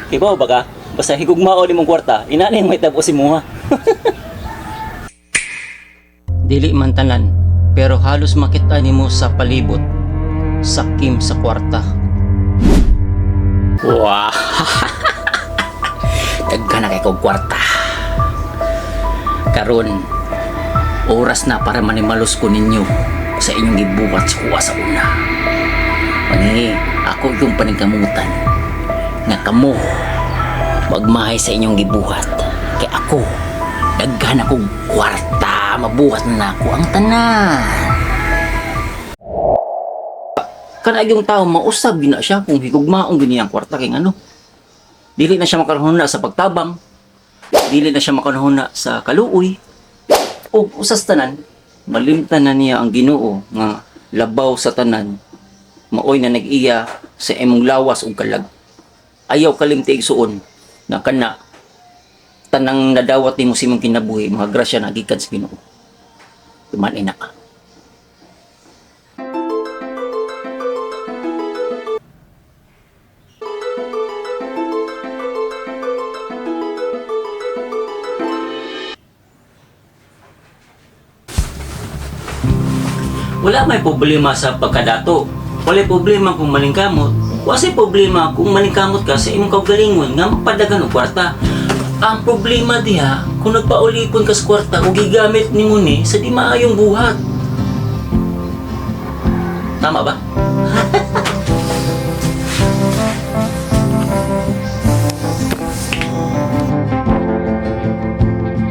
Kibaw ba ka? Basta higugmao nimong kwarta, ina na yung may tabo si muha. Dili man tanan, pero halos makita nimo sa palibot, sakim sa kwarta. Wow! Daghan na kay kog kwarta. Karon, oras na para manimalos ko ninyo sa inyong gibuhat sa kuha sa una. Mangi, ako yung paningkamutan nga kamo magmahay sa inyong gibuhat. Kay ako, daghan akong kwarta, mabuhat na ako ang tanan. Kana yung tao mausab gina siya kung higugmaong gini ang kwarta kay ngano. Dili na siya makanahuna sa pagtabang. Dili na siya makanahuna sa kaluoy. O usas tanan, malimtan na niya ang Ginoo nga labaw sa tanan. Maoy na nag-iya sa imong lawas ug kalag. Ayaw kalimti igsuon na kana tanang nadawat nimo sa imong kinabuhi, mga grasya na gikan sa Ginoo. Tuman ina ka. Wala may problema sa pagkadato. Wala problema kung malingkamot. Wala problema kung malingkamot ka sa imong kaugalingon nga magpadagan og kwarta. Ang problema diha kung nagpaulipon ka sa kwarta ug gigamit nimo ni sa di maayong buhat. Tama ba?